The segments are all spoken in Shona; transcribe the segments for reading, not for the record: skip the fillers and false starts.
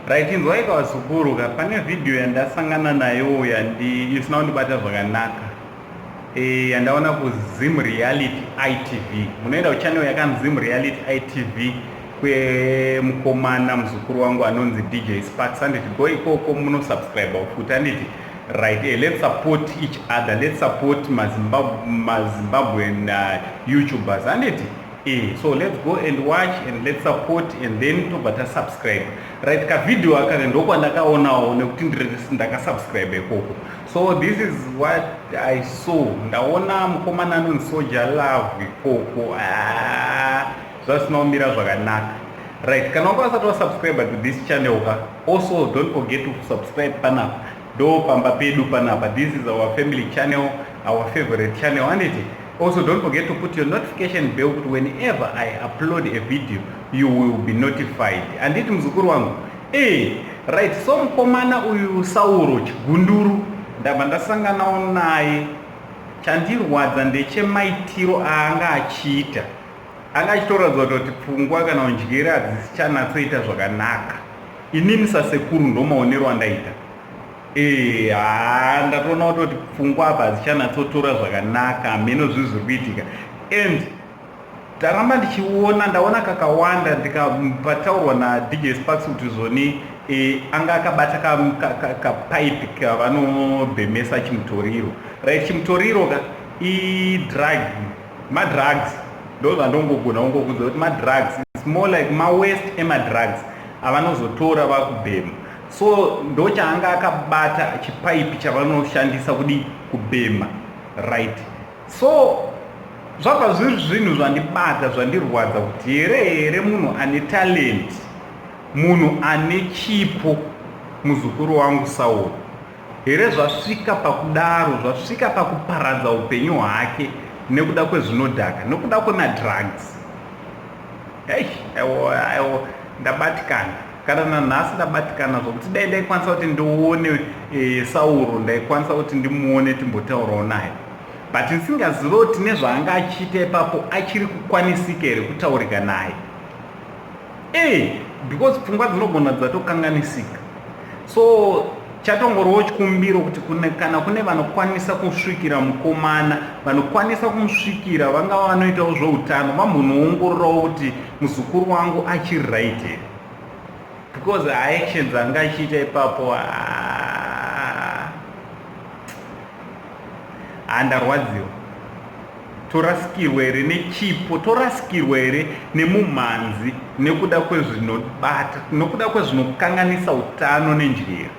Right, inzwai kavazukuru ka, pane vhidhiyo yandasangana nayo yandi isina kundibata zvakanaka yandaona kuZim Reality ITV. Munoenda kuchannel yakanzi Zim Reality ITV kwemukomana muzukuru wangu anonzi DJ Sparks, handiti? Go ikoko munosubscribe futi, handiti? Right, let's support each other, let's support maZimbabwean YouTubers, handiti? So let's go and watch and let's support and then tobva tasubscribe, right? Kavhidhiyo aka ndokwandakaonawo nekuti ndakasubscribe ikoko. So this is what I saw. Ndaona mukomana anonzi Soul Jah Love ikoko. Ah, zvasina kumira zvakanaka, right? Kana wanga wasati wasubscribe to this channel ka, also don't forget to subscribe panapa. Ndo pamba pedu panapa. This is our family channel, our favorite channel, handiti? Also, don't forget to put your notification bell kuti whenever I upload a video, you will be notified, handiti, muzukuru wangu? Right, so mukomana uyu Sauro Chigunduru ndabva ndasanganawo naye. Chandirwadza ndechemaitiro aanga achiita. Anga achitoratidza kuti pfungwa kana undyere hadzisichanatsoita zvakanaka. Inini sasekuru ndo maonero andaita. Ha, ndatoona kutoti pfungwa apa hadzichanatsotora zvakanaka. Hameno zvinhu zviri kuitika. And ndaramba ndichiona, ndaona kakawanda ndikapataurwa naDJ Sparks kuti zvoni anga akabata kapaipi kavanobhemesa chimutoriro, right? Chimutoriro ka idrug, madrugs. Ndo zvandongogona kungokudza kuti madrugs. It's more like mawaste emadrugs avanozotora vakubhema. So ndo chaanga akabata, chipaipi chavanoshandisa kudi kubhema, right? So zvabva zviri zvinhu zvandibata, zvandirwadza kuti here munhu ane talent, munhu ane chipo, muzukuru wangu Sauro, here zvasvika pakudaro, zvasvika pakuparadza upenyu hwake nekuda kwezvinodhaka, nekuda kwemadrugs? Ei, aiwa, ndabatikana. Kana nanhasi ndabatikana, zvokuti dai ndaikwanisa kuti ndione Sauro, ndaikwanisa kuti ndimuone, timbotaurawo naye, but ndisingazive kuti nezvaanga achiita ipapo achiri kukwanisika here kutaurika naye, because pfungwa dzinogona dzatokanganisika. So chatongoriwo chikumbiro kuti kana kune vanokwanisa kusvikira mukomana, vanokwanisa kumusvikira, vangava vanoitawo zveutano, vambonoongororawo kuti muzukuru wangu achiri right here, because actions anga achiita ipapo, handarwadziwa. Torasikirwa here nechipo? Torasikirwa here nemumhanzi nekuda kwezvinobata, nekuda kwezvinokanganisa utano nenjere?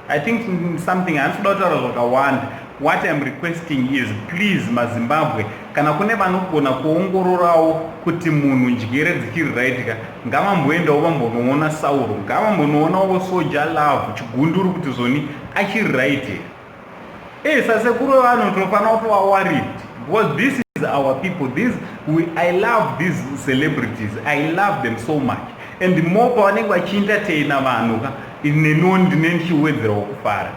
I think something, handisi kuda kutaura zvakawanda. What I'm requesting is, please, maZimbabwe, kana kune vanogona kuongororawo kuti munhu njere dzichiri right ka, ngavamboendawo vambonoona Sauro, ngavambonoonawo Soul Jah Love Chigunduru kuti zvoni achiri right here. Sasekuru vanhu tofanira kutova worried because this is our people. I love these celebrities, I love them so much, and more pavanenge vachientertaina vanhu ka, neniwo ndine ndichiwedzerawo kufara.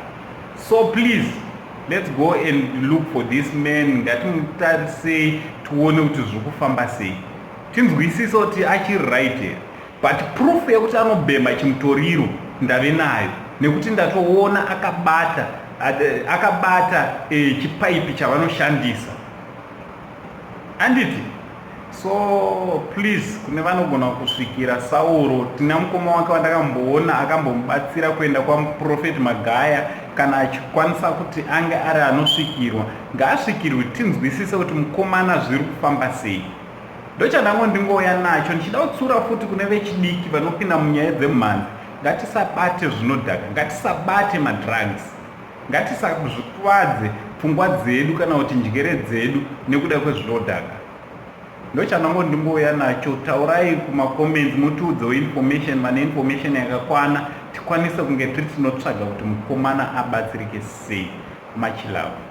So please, let's go and look for this man. Ngatimutarisei, tione kuti zviri kufamba sei, tinzwisise kuti achiri right here. But proof yekuti anobhema chimutoriro ndave nayo nekuti ndatoona akabata chipaipi chavanoshandisa, handiti? So please, kune vanogona kusvikira Sauro, tina mukoma wake wandakamboona akambomubatsira kuenda kwaMuprofeti Magaya. Kana achikwanisa kuti ange ari anosvikirwa, ngaasvikirwe, tinzwisise kuti mukomana zviri kufamba sei. Ndochandango ndingouya nacho ndichida kutsura futi kune vechidiki vanopinda munyaya dzemumhanzi: ngatisabate zvinodhaka, ngatisabate madrugs, ngatisazvikuvadze pfungwa dzedu kana kuti njere dzedu nekuda kwezvinodhaka. Ndochandango ndingouya nacho. Taurai kumacomments, mutiudzewo information, vane information yakakwana, tikwanise kunge tiri tinotsvaga kuti mukomana abatsirike sei. Much love.